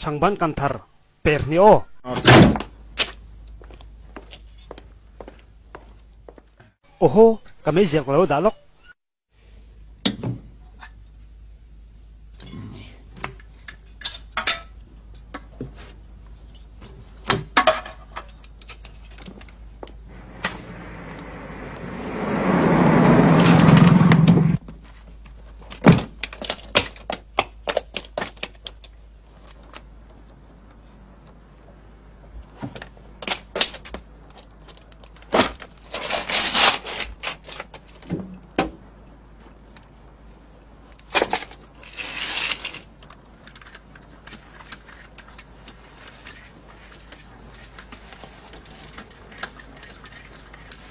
Chhangban kan thar per ni aw. Awhaw, ka meizial ka lo dah lawk.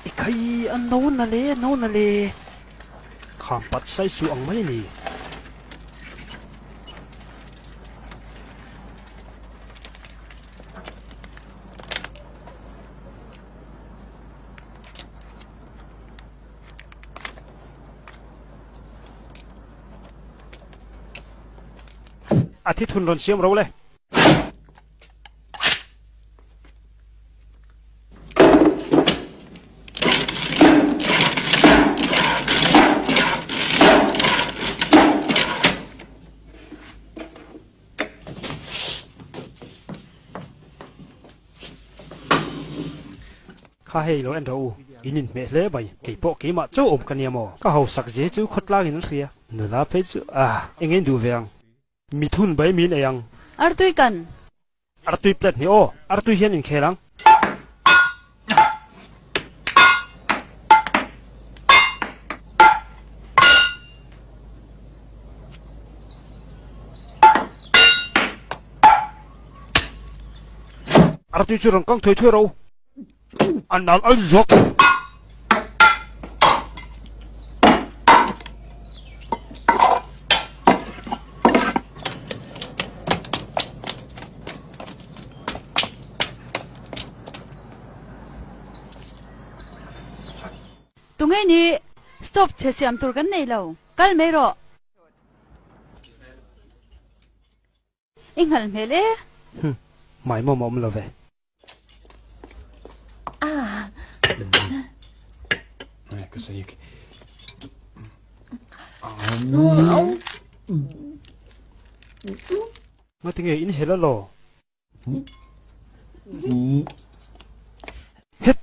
I khai a no na le a no na le. Kham pat sai suh ang mai a ni. A thithun rawn siam ro le. Kha hei lo en rawh u, in inhmeh hle mai, kei pawh keimah chauh awm ka nia maw? Ka hausak zia chu khawtlangin an hria, nula phei chu ah eng in duh ve ang? Mithun bai min ei ang. Artui kan. Artui plate ni aw, artui hian inkhel ang. Artui chu rawn kang thuai thuai rawh u. A nal al zawk. Tunge ni stove chhe siam tur kan nei lo. Kal mai rawh. I nghalh hmel e. Hum, mai mawm a awm lo ve. Ah. Köszönjük. Ngatinge in hel a law? Het!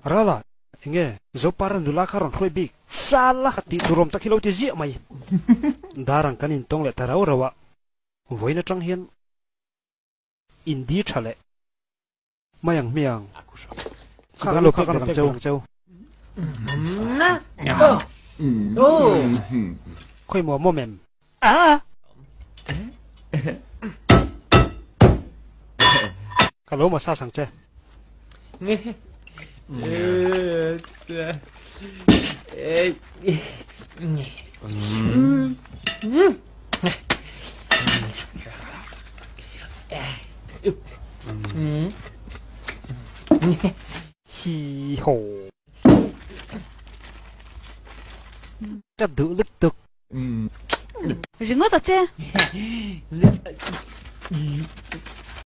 Rala, enge Zopara nula kha rawn hruai bik? Sala! Ka tih tur awm tak hi lo ti ziah mai. Darang kan intawng leh ta rau rau a, vawiin atang hian indi tha leh mai ang hmiang. Kha kan lo phak ang cheu. Khawi maw mawm em? A! Ka lo massage ang che. Hi haw. Ka duh lutuk. Ringawt a che.